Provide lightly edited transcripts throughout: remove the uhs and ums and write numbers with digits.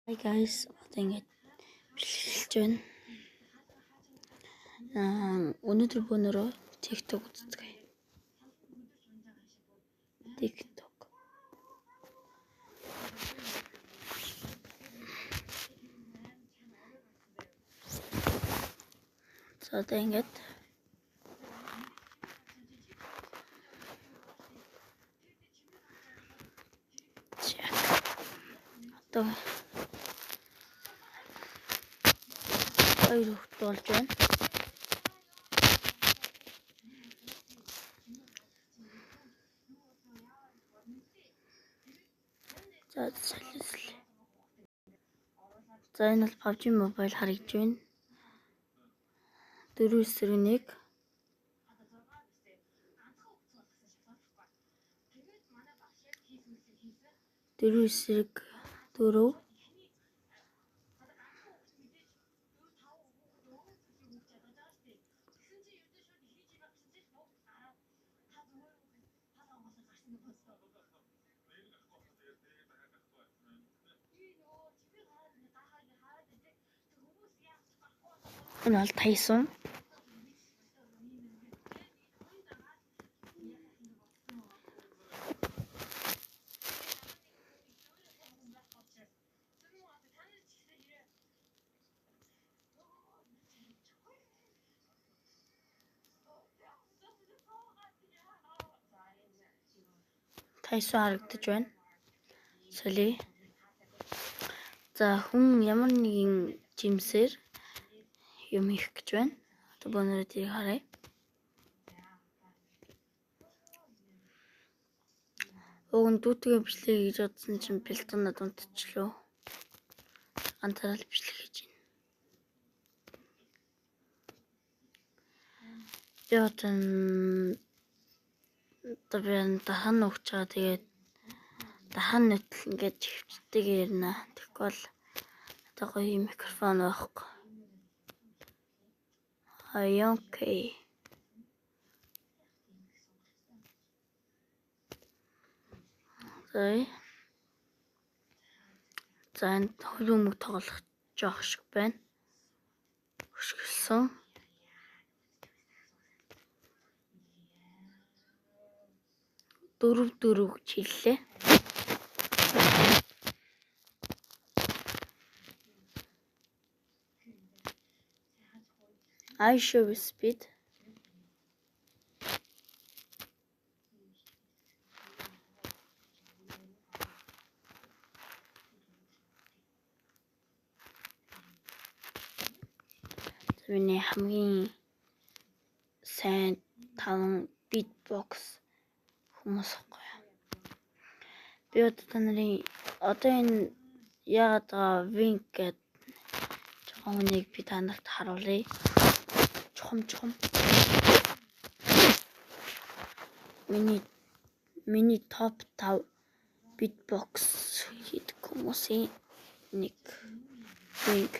Hi guys, одоо ингээд бичлэглэж байна. Өнөөдөр бөөнөрөө TikTok үзцгээе. TikTok. За одоо ингээд одоо хоёр хүүхэд болж байна. За салислээ. За энэ бол PUBG Mobile харагдж байна. 4-1. 4-4. Энэ бол Тайсон. Тайсон харагдаж байна. Соли. За хүн ямар нэгэн жимсээр юм хийх гэж байна. Одоо бөөнөрөө тэрийг харъя. Уг нь дүүтэйгээ бичлэг хийж бодсон чинь бэлтгэнэ дунтчихлоо. Ганцаараа л бичлэг хийж байна. Би одоо би дахан өгч байгаа. Тэгээд дахан нүтэл ингээд хөвчтэйгээ ярина. Тэгэхгүй бол одоо гоё микрофон байхгүй. Окей. За энэ хөлбөмбөг тоглох жоох шиг байна. Хөшгөлсөн. 4-4 гэж хэллээ. I show speed. Миний хамгийн сайн 5 beatbox хүмүүс байхгүй. Би одоо та нарын одоо энэ яагаад байгаа Wink гэдэг жоохон хүнийг би та нарт харуулъя. Чухам. Миний топ 5 beatbox хийдэг хүмүүсийн нэг Wink.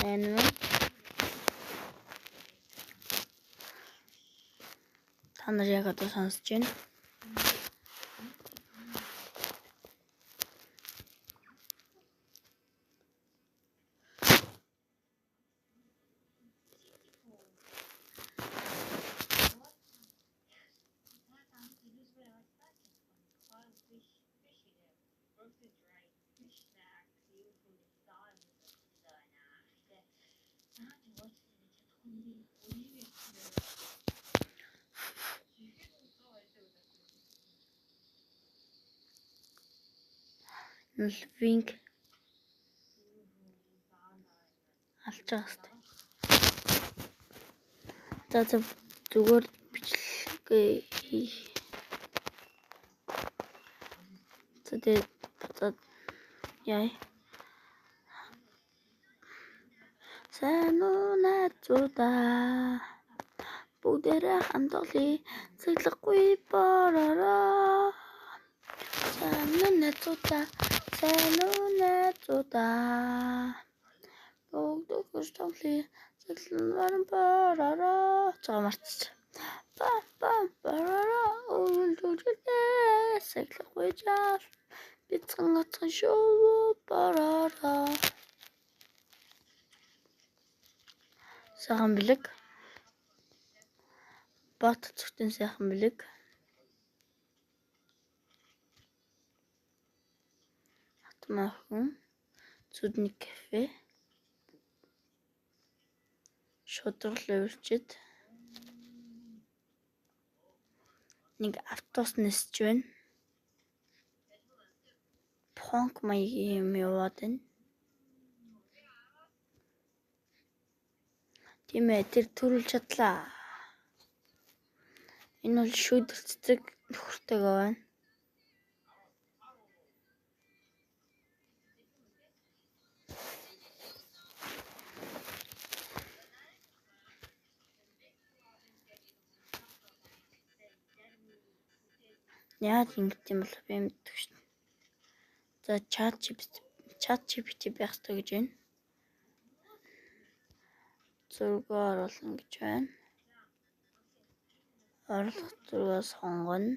Энэ та нар яг одоо сонсож байна. Wink алж байгаа хэвээр. За зүгээр бичлэгээ хийх. За тэгээд буцаад яа. Сайн уу найзуудаа. Бүгдээрээ хамт олъё. Цэглэхгүй найзуудаа, сайн уу найзуудаа. Бүгд өгч тоглоё. Цэглэн бараараа. За марцчих. Ба ба бараараа. Үүлдүүлээ. Сэглэхгүй жаа. Бицгэн гацхан шүү бараараа. Сайхан бэлэг. Бат цогтын сайхан бэлэг. Хатмаа охин. Зүдний кафе. Шудрал урьчид. Нэг автобус нисэж байна. Понк маягийн юм яваад байна. Тийм ээ, тэр төрүүлж чадлаа. Энэ бол шүүдэр цэцэг нөхөртэйгээ байна. Яаж ингэх юм бол би мэддэг шин. За ChatGPT байх ёстой гэж байна. Зураг оруулна гэж байна. Оруулах зургаа сонгоно.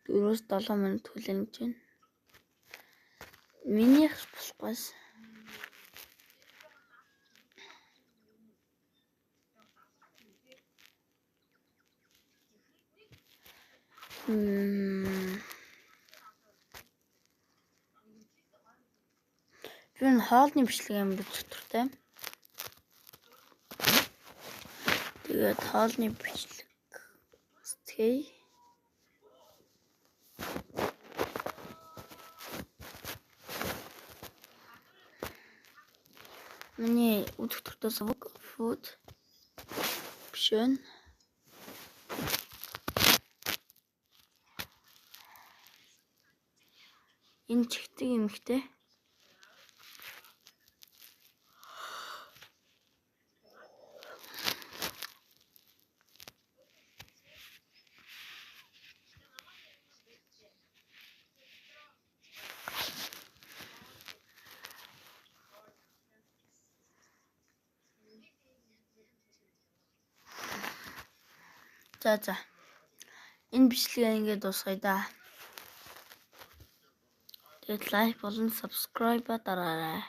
Дөрвөөс 7 минут хүлээн гэж байна. Минийх болохгүйс. Би энэ хоолны бичлэг амар зүтэртэй. Тэгээд хоолны бичлэг сэтгэе. Миний үзэх дуртай суваг food биш байна. Энэ чигтэг эмэгтэй. За за. Энэ бичлэгээ ингээд дуусгая да. Тэгээд лайк болон subscribe дараарай.